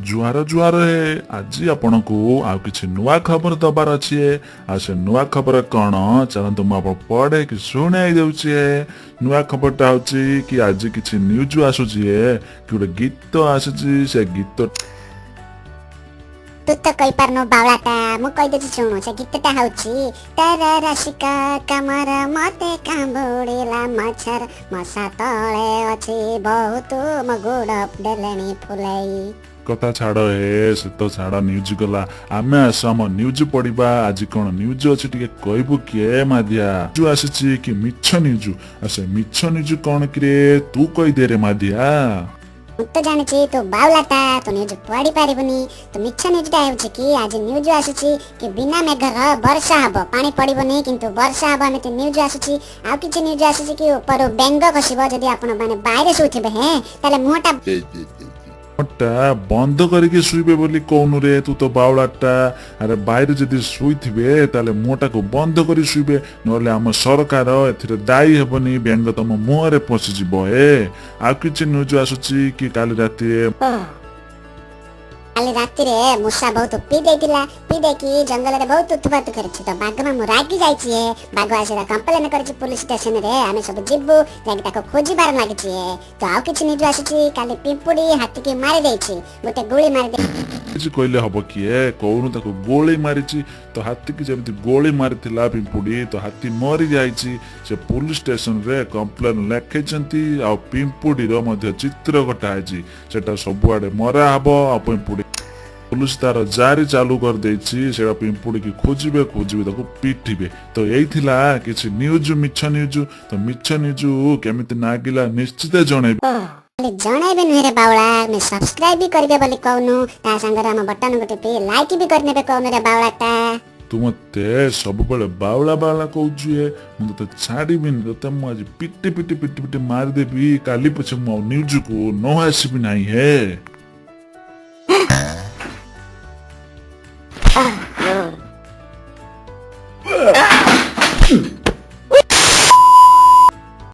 ଜୁହାର ଜୁହାର ହେ। ଆଜି ଆପଣଙ୍କୁ ଆଉ କିଛି ନୂଆ ଖବର ଦବାର ଅଛି ହେ। ଆଉ ସେ ନୂଆ ଖବର କଣ, ଚାଲନ୍ତୁ ମୁଁ ଆପଣ ପଢେଇକି ଶୁଣାଇ ଦେଉଛି ହେ। ନୂଆ ଖବରଟା ହଉଛି କି ଆଜି କିଛି ନ୍ୟୁଜ ଆସୁଛି ହେ, କି ଗୋଟେ ଗୀତ ଆସିଛି, ସେ ଗୀତ ତୁ ତ କହିପାରୁନୁ ବାଉଳାଟା, ମୁଁ କହିଦେଉଛି, ଶୁଣୁ। ସେ ଗୀତଟା ହଉଛି ତାର ରସିକା କମର ମତେ କାମୁଡ଼ିଲା ମଛର, ମଶା ତଳେ ଅଛି ବହୁତ, ମୋ ଗୋଡ଼ ଦେଲେଣି ଫୁଲେଇ। କଥା ଛାଡ଼ ହେ, ସେ ତ ଛାଡ଼, ନ୍ୟୁଜ ଗଲା। ଆମେ ଆସ ଆମ ନ୍ୟୁଜ ପଢିବା। ଆଜି କଣ ନ୍ୟୁଜ ଅଛି ଟିକେ କହିବୁ କିଏ ମାଧିଆ? ନ୍ୟୁଜ ଆସିଛି କି ମିଛ ନ୍ୟୁଜ, ଆଉ ସେ ମିଛ ନ୍ୟୁଜ କଣ କିରେ, ତୁ କହିଦେ ରେ ମାଧିଆ। ମୁଁ ତ ଜାଣିଛି ତୁ ବାଉଲାଟା, ତୁ ନ୍ୟୁଜ ପଢି ପାରିବୁନି। ତ ମିଛ ନ୍ୟୁଜଟା ହେଉଛି କି ଆଜି ନ୍ୟୁଜ ଆସୁଛି କି ବିନା ମେଘର ବର୍ଷା ହବ, ପାଣି ପଡିବନି କିନ୍ତୁ ବର୍ଷା ହବ, ଏମିତି ନ୍ୟୁଜ ଆସୁଛି। ଆଉ କିଛି ନ୍ୟୁଜ ଆସୁଛି କି ଉପରୁ ବେଙ୍ଗ ଖସିବ, ଯଦି ଆପଣ ମାନେ ବାହାରେ ଶୋଉଥିବେ ହେଁ, ତାହେଲେ ମୁହଁଟା ଟା ବନ୍ଦ କରିକି ଶୋଇବେ ବୋଲି କହୁନୁ ରେ, ତୁ ତ ବାଉଳାଟା। ଆରେ ବାଇରେ ଯଦି ଶୋଇଥିବେ ତାହେଲେ ମୁହଁଟାକୁ ବନ୍ଦ କରି ଶୋଇବେ, ନହେଲେ ଆମ ସରକାର ଏଥିରେ ଦାୟୀ ହେବନି, ବେଙ୍ଗ ତମ ମୁହଁରେ ପଶିଯିବ ଏ। ଆଉ କିଛି ନ୍ୟୁଜ ଆସୁଛି କି କାଲି ରାତିରେ କାଲି ରାତିରେ ମୂଷା ବହୁତ ପିଇ ଦେଇଥିଲା, ପିଇ ଦେଇକି ଜଙ୍ଗଲରେ ବହୁତ ଉତ୍ପାତ କରିଛି। ତ ବାଘ ମାମୁଁ ରାଗି ଯାଇଛି ଏ। ବାଘ ଆସି କମ୍ପ୍ଲେନ କରିଛି ପୋଲିସ ଷ୍ଟେସନରେ, ଆମେ ସବୁ ଯିବୁ, ଯାଇକି ତାକୁ ଖୋଜିବାର ଲାଗିଛି ଏ। ତ ଆଉ କିଛି ନ୍ୟୁଜ ଆସିଛି, କାଲି ପିମ୍ପୁଡି ହାତୀକି ମାରି ଦେଇଛି, ଗୋଟେ ଗୁଳି ମାରି ଦେଇ କିଛି କହିଲେ ହବ କିଏ କହୁନୁ? ତାକୁ ଗୋଳି ମାରିଛି। ତ ହାତୀକି ଯେମିତି ଗୋଳି ମାରିଥିଲା ପିମ୍ପୁଡି, ତ ହାତୀ ମରି ଯାଇଛି। ସେ ପୋଲିସ ଷ୍ଟେସନରେ କମ୍ପ୍ଲେନ ଲେଖେଇଛନ୍ତି, ଆଉ ପିମ୍ପୁଡିର ମଧ୍ୟ ଚିତ୍ର କଟା ହେଇଛି, ସେଟା ସବୁଆଡେ ମରା ହବ। ଆଉ ପିମ୍ପୁଡି ପୋଲିସ ତାର ଜାରି ଚାଲୁ କରିଦେଇଛି, ସେଟା ପିମ୍ପୁଡିକି ଖୋଜିବେ, ଖୋଜିବେ, ତାକୁ ପିଟିବେ। ତ ଏଇ ଥିଲା କିଛି ନ୍ୟୁଜ, ମିଛ ନ୍ୟୁଜ। ତ ମିଛ ନ୍ୟୁଜ କେମିତି ନାଗିଲା ନିଶ୍ଚିତ ଜଣେଇବେ। ଖାଲି ଜଣେଇବେ ନୁହେଁ ରେ ବାଉଳା, ଆମେ ସବସ୍କ୍ରାଇବ ବି କରିବେ ବୋଲି କହୁନୁ। ତା ସାଙ୍ଗରେ ଆମ ବଟନ ଟିପି ଲାଇକ୍ ବି କରିନେବେ କହୁନୁ ରେ ବାଉଳାଟା। ତୁ ମତେ ସବୁବେଳେ ବାଉଳା ବାଉଳା କହୁଛୁ ହେ, ମୁଁ ତତେ ଛାଡ଼ିବିନି। ତତେ ମୁଁ ଆଜି ପିଟି ପିଟି ପିଟି ପିଟି ମାରିଦେବି, କାଲି ପଛେ ମୁଁ ଆଉ ନ୍ୟୁଜକୁ ନ ଆସିବି ନାହିଁ ହେ।